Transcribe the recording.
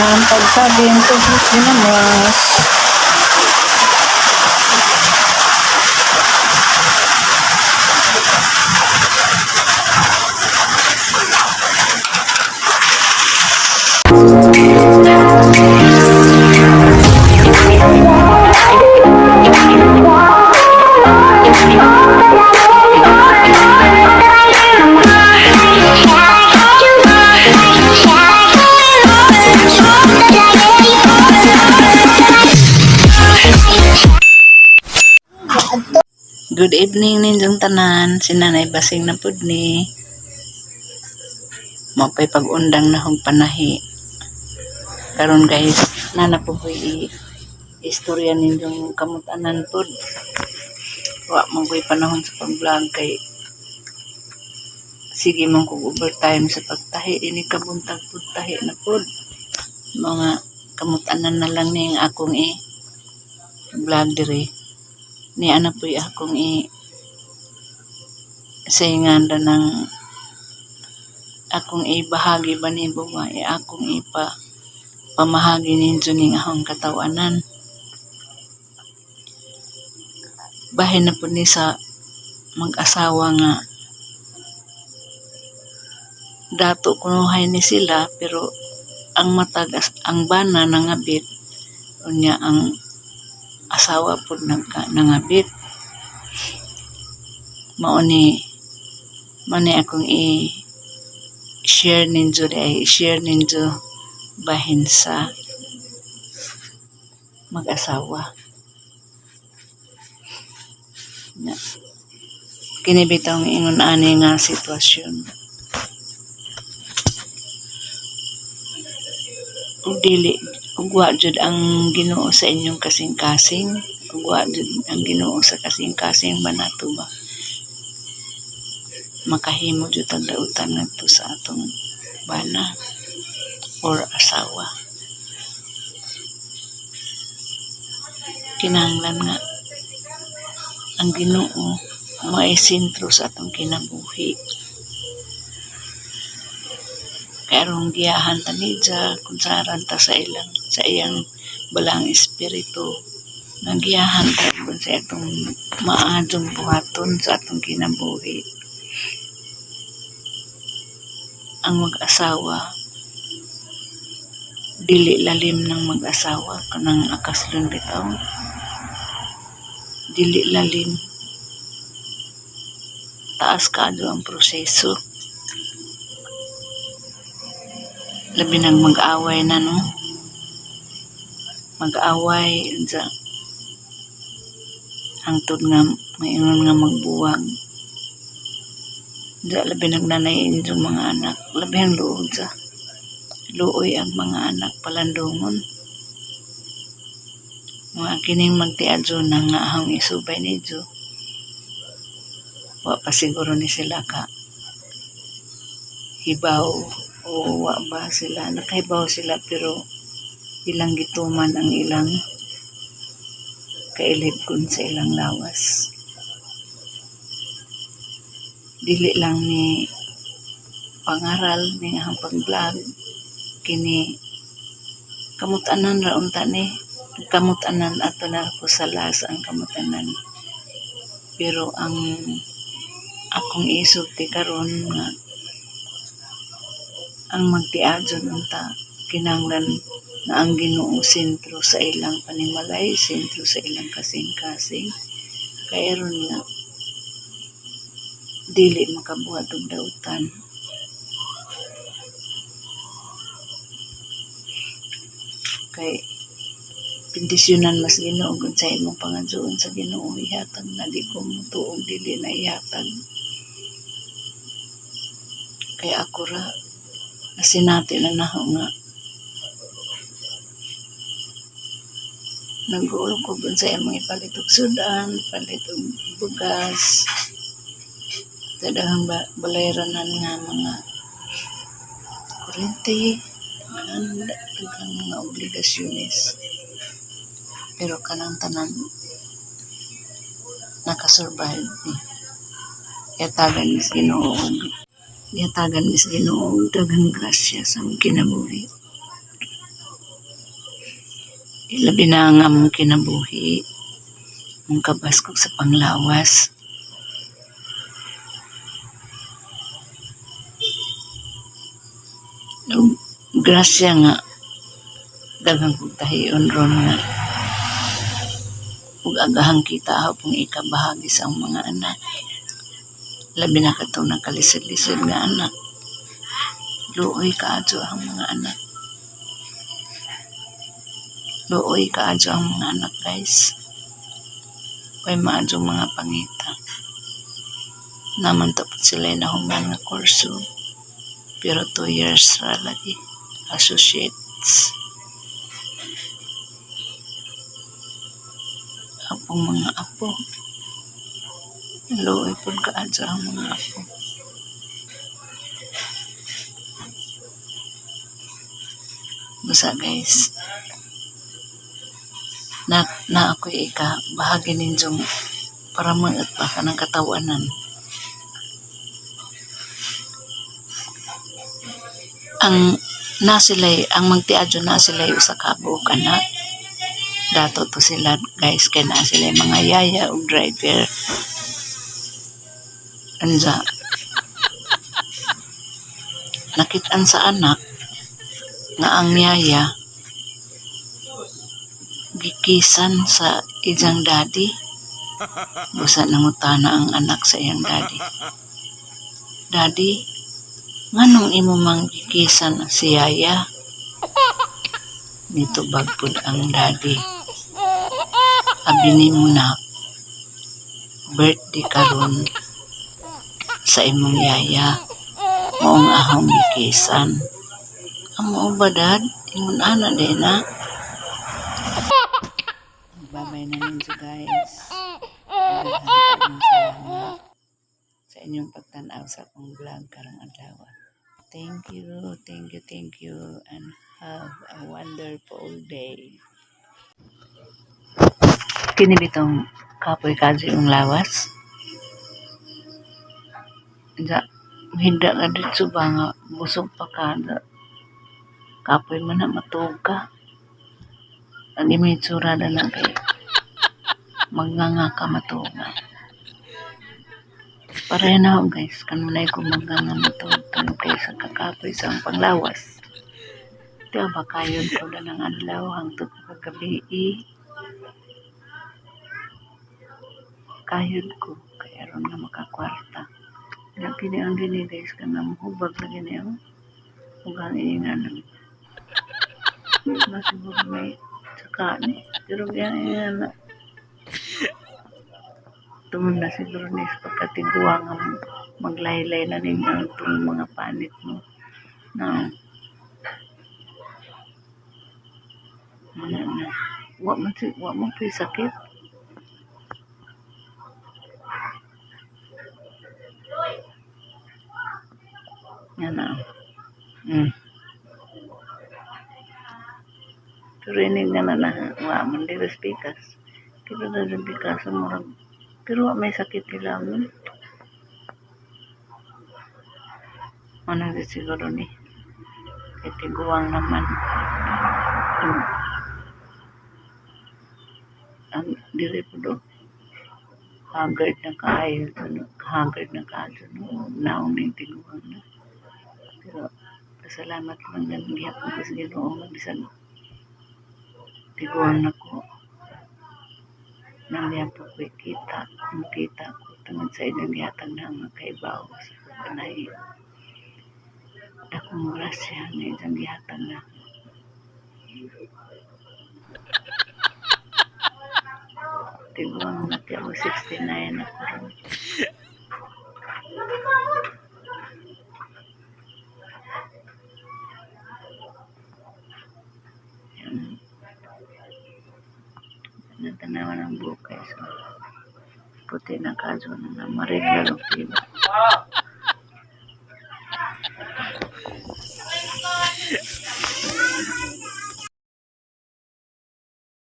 Ang pagsabing tungkol ginamas. Good evening ninyong tanan. Si Nanay Basing na pud ni. Mapay pag-undang na hong panahi. Karon guys, nana po ko'y istorya ninyong kamutanan pud. Wa man ko'y panahon sa pag-vlog kay sige man kog overtime sa pagtahi. Ini kabuntag pud tahi na pud. Mga kamutanan na lang ning akong i-vlog dire. Ni ana po'y akong i saingan ng akong ibahagi ba ni ba e akong ipa pamahagi ninyo ning akong katawanan. Bahin na po ni sa mag-asawa nga dato kunuhay ni sila, pero ang matag ang bana nangabit, unya ang asawa pud nagka nangabit. Mao ni mao ni akong i share ninyo ay share ninyo bahin sa mag-asawa. Na, kini bitawng ingon ani nga sitwasyon. Ug dili ug wa jud ang Ginoo sa inyong kasing-kasing, ug wa jud ang Ginoo sa kasing-kasing ba nato ba, makahimo jud tag dautan ngadto sa atong bana or asawa. Kinahanglan nga ang Ginoo mao'y sentro sa atong kinabuhi. Kay aron giyahan ta niya, kung saran ta sa ilang sa iyang balaang espiritu, nga giyahan ta kung sa atong maayong buhaton sa atong kinabuhi. Ang mag-asawa dili lalim ng mag-asawa kanang akaslon bitaw. Dili lalim. Taas kaayo ang proseso. Labi nang mag-away na, no? Mag-away unsa hangtod nga maingon nga magbuwag. Unsa labi nag nanay inyong mga anak, labi ang luod sa luoy ang mga anak palandungon. Mga kining magtiadyo na nga ahong isubay ninyo. Wa pa siguro ni sila ka hibaw o wa ba sila nakahibaw sila, pero ilang gituman ang ilang kailibgon sa ilang lawas. Dili lang ni pangaral ni ahong pag-vlog kini, kamut-anan ra unta ni, kamut-anan ato na ko sa last ang kamut-anan. Pero ang akong isulti karon nga ang magtiadyon unta kinahanglan nga ang Ginoo sentro sa ilang panimalay, sentro sa ilang kasing-kasing, kay aron nga dili makabuhat og dautan. Kay bendisyonan mas Ginoo kung sa imong pangadyoon sa Ginoo ihatag na, di ko motuo dili na ihatag. Kay ako ra nasinati na nako nga nag-uol ko sa imong ipalit og sudan, palit og bugas, sa daghang balayranan nga mga kuryente, daghang mga obligasyones. Pero kanang tanan nakasurvive ni. Gihatagan mis Ginoo og gihatagan mis Ginoo og daghang grasya sa among kinabuhi. Ilabi na ang among kinabuhi, ang kabaskog sa panglawas. Ug grasya nga daghang kog tahion ron nga ug agahang kita ako pong ikabahagi sa akong mga anak. Labi na katong nakalisod-lisod nga anak. Luoy kaayo ang mga anak. Luoy kaayo ang mga anak, guys. Way maadyong mga pangita. Naman tapos sila nahuman nga kurso. Pero 2 years ra lagi. Associates. Akong mga apo. Luoy pud kaayo ang mga apo. Basta, guys, na, na ako'y ika bahagi ninyong para maot pa ka ng katawanan. Ang na sila'y ang magtiadyo na sila'y usa ka buok anak. Dato to sila, guys, kay naa sila'y mga yaya ug driver. Anja nakit-an sa anak nga ang yaya gikisan sa iyang daddy. Busa nangutana ang anak sa iyang daddy. "Daddy, nganong imo mang gikisan si yaya?" Nitubag pud ang daddy. "Abi nimo, nak, birthday karon sa imong yaya. Maong akong gikisan." "Amo ba, Dad? Ingon ana diay na?" Babay na ninyo, guys. Daghang kaayong salamat sa inyong pagtan-aw sa akong vlog karong adlaw. Thank you, thank you, thank you, and have a wonderful day. Kini bitong kapoy kadto yung lawas. Ja, higda ka dito ba nga busog pa ka. Kapoy man na matuog ka. Ang imong itsura na lang kay magnganga ka matuog na. Pareha na ako, guys, kanunay ko magnganga matuog tungod kay sa kakapoy sa ang panglawas. Di ba kayod ko na ng adlaw hangtod kagabi, kayod ko kay aron nga makakwarta. Nga kini ang gini, guys, kanang hubag na gini, oh. Ug ang inganan. Masiguro may saka ni pero yan na tungod na siguro ni sa pagkatiguang nga maglaylay na ninyo ang itong mga panit mo. No. Wala na. Wa man po'y sakit. Yan na. Pero ini nga na na, wa man diri sa pikas. Pero na sa pikas, murag, pero wa may sakit nila mo. Ano di siguro ni? Kay tiguang naman. Ang diri po do, haggard na kaayo, ano, haggard na kaayo, no, naong ning tiguang na. Pero pasalamat lang na gihapon ko sa Ginoo nga bisan tiguang na ko. Nangyapon ko kita, makita ko tungod sa inyong gihatag na nga kaibaw sa pagkanahi. Dakong grasya nga inyong gihatag na. Tiguang na ako, 69 ako ron. Yan. Natanawan ang buhok kay so puti na kaso na maregla ng tiba.